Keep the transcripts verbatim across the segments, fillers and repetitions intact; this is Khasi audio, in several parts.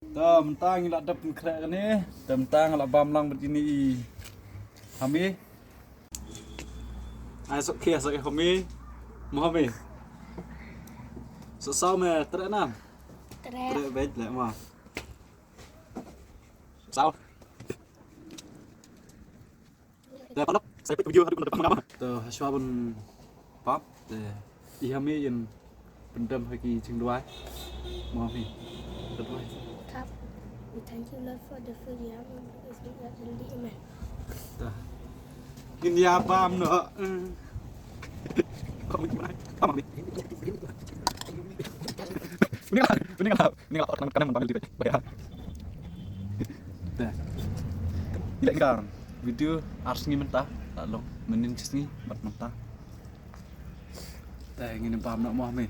Te mynta ngi la dep pynkhreh kane. Te mynta ngi la bam lang bad ine i Hami. Ai sok khia sok i Hami. Mo Hami. Sok saw me treh nam. Treh. Treh beit leh mo. Saw. Te paralok, sa ïa peit video haduh katta ba ngam. Te hashwa ban pap te i Hami in pyndem ha ki jingduwai. Mo Hami. Te duwai. Cup. We thank you, Lord, for the food you have given us. Amen. Te. Ngin ïa bam noh. Kuning lah, kuning lah, kuning lah. Orang kanan, kanan, kanan, kanan. Dah. Ila ka video ar sngi mynta, la long mynnin shi sngi bad mynta. Te ngin bam noh mo Hami.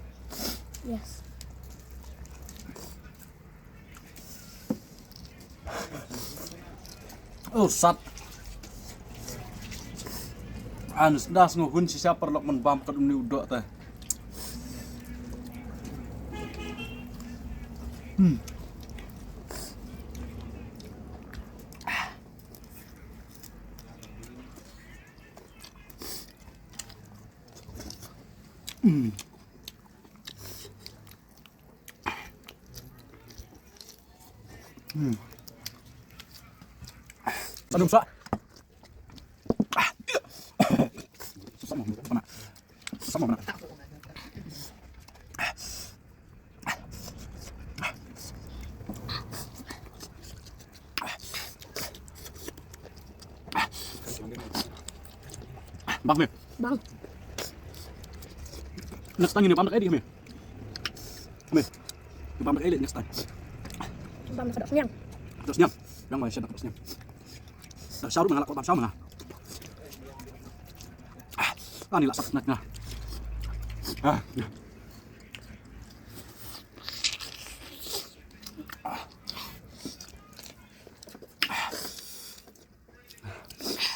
Yes. Oh, sat. An sda sngew hun shisha paralok man bam kat umni u doh te. Hmm. Hmm. Hmm. Aduh, sa. Susah mau mana? Susah mau mana? Bang, Hami. Bang. Next time ini bang, kayak di Hami. Hami. Bang, kayak di next time. Bang, ka doh sniang. Doh sniang. Yang mana sih doh sniang? Doh sniang mana? Kok doh sniang mana? Ah, ani lah sakit na. Ah.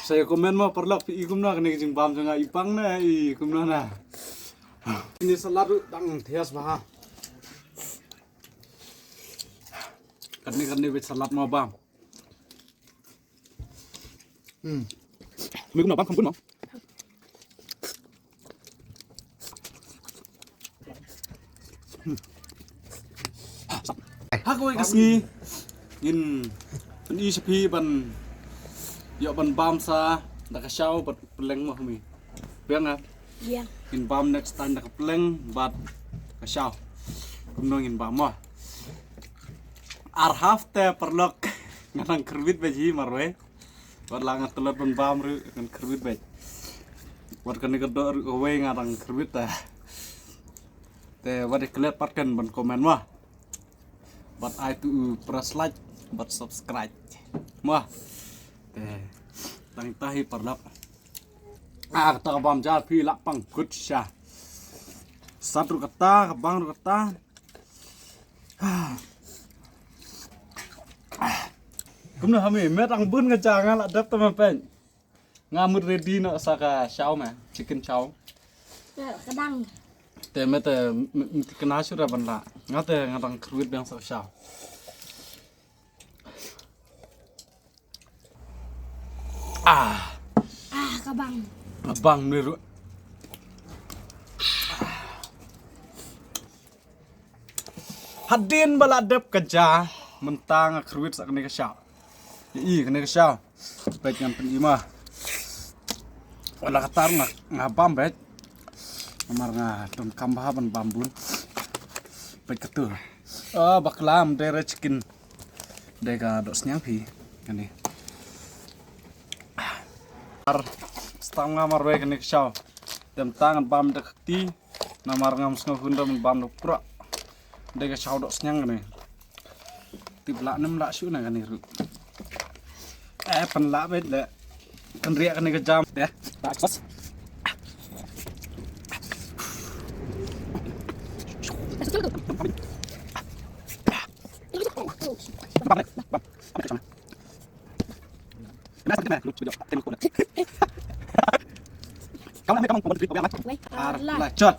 Sa ïa comment mo paralok phi i kumno kane ka jingbam jong nga, i pang ne i kumno na. Ini salad ruh dang thias bha. Katne katne beit salad mo bam. Hmm. Me kumno bam, kham kun mo. Ha kawei ka sngi ngin pyni sha phi ban ïoh ban bam sa da ka shaw bad pylleng mo Hami. Biang ah. Biang. Ngin bam next time da ka pylleng bad ka shaw. Kumno ngin bam mo. Ar hap te paralok nga dang kyrwit beit hi marwei. Wat la nga tlot ban bam ruh ngan kyrwit beit. Wat kane ka doh ruh kawei nga dang kyrwit te. Te wat ïa klet pat kan ban comment mo. Bad ai to u press like bad subscribe mo. Te tang ita hi paralok. Ah, kata ka bam ja phi lah pang kut sha. Sat ruh kata, ka bang ruh kata. Kumno Hami, me dang bun ka ja nga la dep te me pyn. Nga mut ready noh sa ka shaw me, chicken shaw. Ka dang. Te me te, me, me te kena shu ra ban la. Nga te nga dang kyrwit biang sa ka shaw. Ah. Ah, ka bang. Ka bang ni ruh. Hadien ba la dep ka ja, mynta nga kyrwit sa kane ka shaw. I, kane ka shaw. Peit ngan pyni mo. Wat la kata ruh nga, nga bam beit. Namar nga donkam bha ban bam bun. Peit katu. Oh, bakla, ym dei re chicken. Dei ka doh sniang phi. Kane. Ar stam nga marwei kane ka shaw. Te mynta ngan bam da ka kti. Namar ngam sngew hun da ban bam da u prok. Dei ka shaw doh sniang kane. Tip lah ne ym lah shuh na kane ruh. Eh, pynlah beit leh. Kynriah kane ka jam. Deh. Dah, sos. Ar, lai, chot.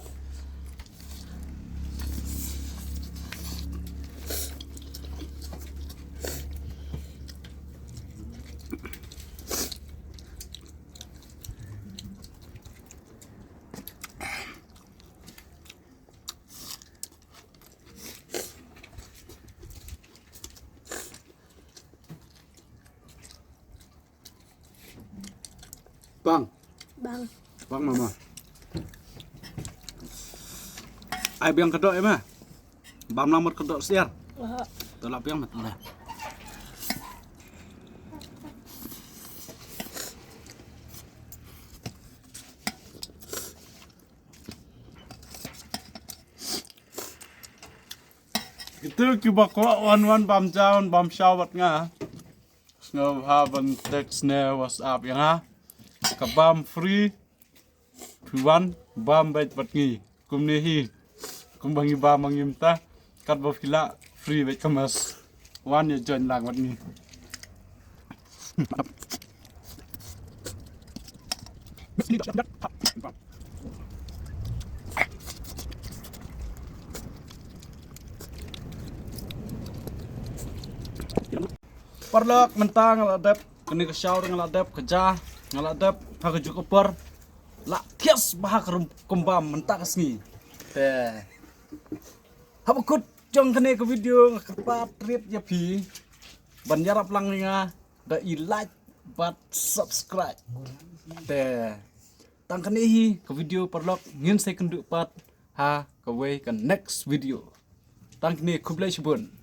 Bang. Bang. Bang mama. Ai biang ka doh ïa ma. Bam lang mut ka doh siar. Aha. To lah biang mut lah. Itu kiba kwah wan wan bam jaun bam shaw bad nga. Sngewbha ban text ne WhatsApp ïa nga. Ka bam free. Phi wan bam bad bad ngi. Kumne hi. Kumba ngi bam ma ngi mynta. Katba phi lah free bad ka mas. Wan ïa join lang bad ngi. Paralok mynta nga la dep, kane ka shaw nga la dep, ka ja nga la dep, ha ka juk upper. La thias bha ka rum kumbam mynta ka sngi. Te. Haba kut jong kane ka video nga kyrpad rit ïa phi ban ïarap lang ïa nga da i like bad subscribe. Te tang kane hi ka video paralok ngin sa ïakynduh pat ha kawei ka next video. Tang kane khublei shibun.